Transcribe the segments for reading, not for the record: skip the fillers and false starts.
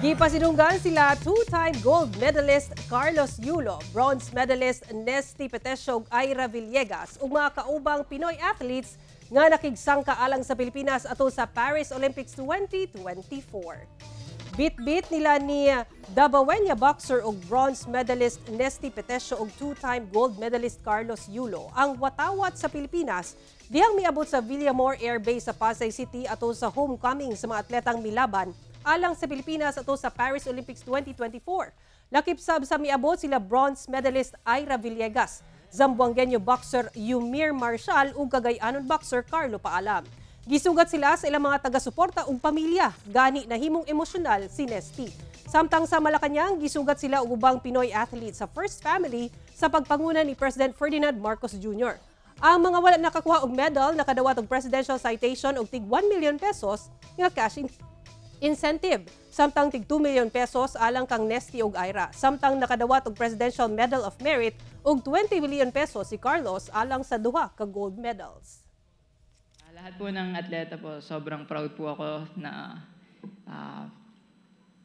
Gipasinunggan sila two-time gold medalist Carlos Yulo, bronze medalist Nesthy Petecio ug Aira Villegas ug mga kaubang Pinoy athletes nga nakigsangka alang sa Pilipinas ato sa Paris Olympics 2024. Bit-bit nila ni Davaoeña boxer ug bronze medalist Nesthy Petecio ug two-time gold medalist Carlos Yulo ang watawat sa Pilipinas dihang miabot sa Villamor Air Base sa Pasay City ato sa homecoming sa mga atletang milaban alang sa Pilipinas ato sa Paris Olympics 2024. Lakip sab sa miabot sila bronze medalist Aira Villegas, Zamboangueño boxer Eumir Marcial ug Cagayanon boxer Carlo Paalam. Gisugat sila sa ilang mga taga-suporta ug pamilya, gani nahimong emosyonal si Nesthy. Samtang sa Malacañang, gisugat sila og ubang Pinoy athlete sa First Family sa pagpanguna ni President Ferdinand Marcos Jr. Ang mga wala nakakuha og medal nakadawat og presidential citation og tig 1 million pesos nga cash incentive. Samtang tig 2 million pesos alang kang Nesthy ug Aira. Samtang nakadawat og Presidential Medal of Merit og 20 million pesos si Carlos alang sa duha ka gold medals. Lahat po ng atleta po, sobrang proud po ako na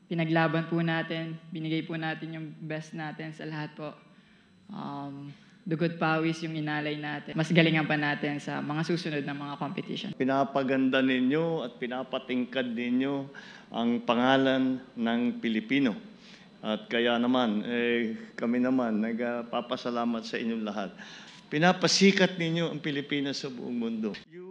pinaglaban po natin, binigay po natin yung best natin sa lahat po. Dugo't pawis yung inalay natin. Mas galingan pa natin sa mga susunod na mga competition. Pinapaganda ninyo at pinapatingkad ninyo ang pangalan ng Pilipino. At kaya naman, eh, kami naman nagpapasalamat sa inyong lahat. Pinapasikat ninyo ang Pilipinas sa buong mundo. You